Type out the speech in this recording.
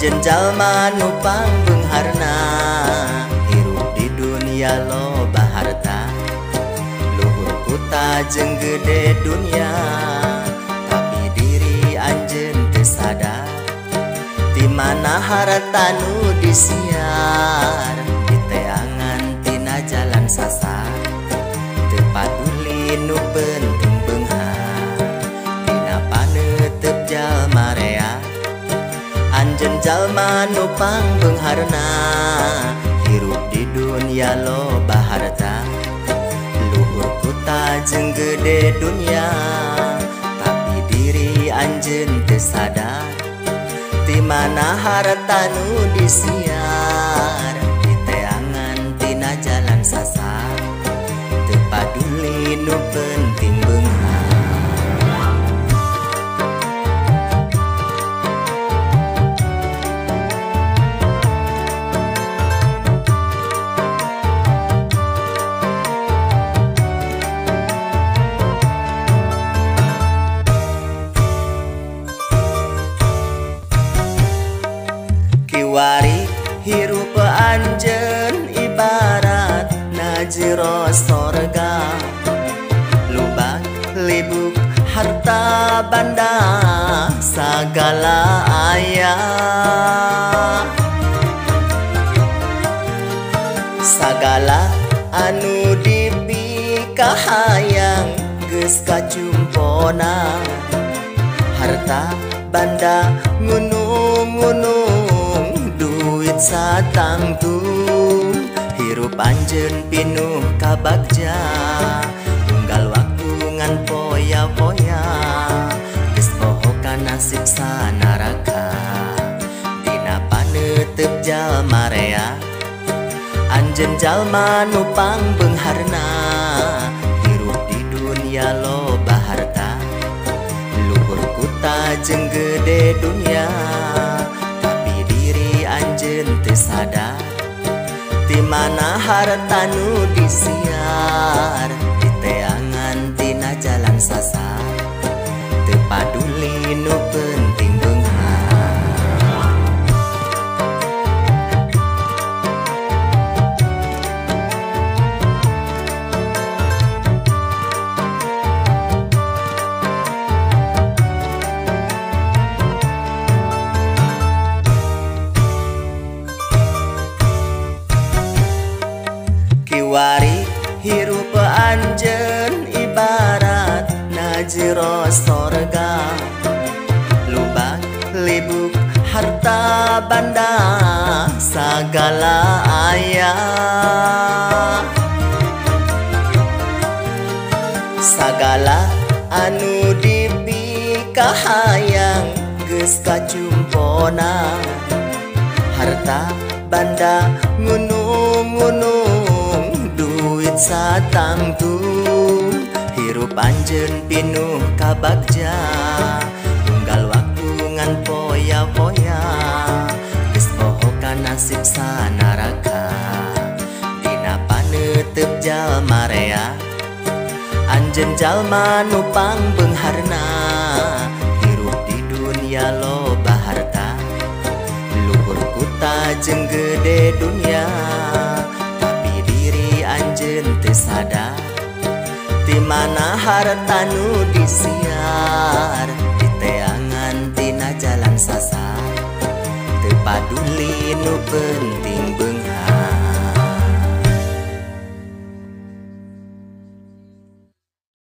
Anjeun jalma nu pangbeungharna, hirup di dunia loba harta, luhur kuta jeung gede dunia, tapi diri anjeun teu sadar di mana harta nu disiar, diteangan tina jalan sasar, teu paduli nu penting beunghar, dina paneuteup jalma rea. Anjeun jalma nu pangbeungharna, hirup di dunia loba harta, luhur kuta jeung gede dunia, tapi diri anjeun teu sadar di mana harta nu disiar, diteangan tina jalan sasar, teu paduli nu penting beunghar. Kiwari hirup anjeun ibarat najiro sorga, lubang libuk harta banda sagala aya, sagala anu dipikahayang geus kacumpona, harta banda ngunung-ngunung duit satangtung, hirup anjeun pinuh kabagja, unggal waktu ngan poya-poya, geus poho ka nasib sanaraka, dina paneuteup jalma rea. Anjeun jalma nu pangbeungharna, hirup di dunia loba harta, luhur kuta jeung gede dunia, tapi diri anjeun teu sadar di mana harta nu disiar, diteangan tina jalan sasar, teu paduli nu penting beunghar. Kiwari hirup anjeun ibarat najiro sorga, lubang libuk harta banda sagala aya, sagala anu dipikahayang geus kacumpona, harta banda ngunung-ngunung duit satangtung, hirup anjeun pinuh kabagja, unggal waktu ngan poya-poya, geus poho ka nasib sanaraka, dina paneuteup jalma rea. Anjeun jalma nu pangbeungharna, hirup di dunia loba harta, luhur kuta jeung gede dunia, tapi diri anjeun teu sadar di mana harta nu disiar, diteangan tina jalan sasar, teu paduli nu penting beunghar.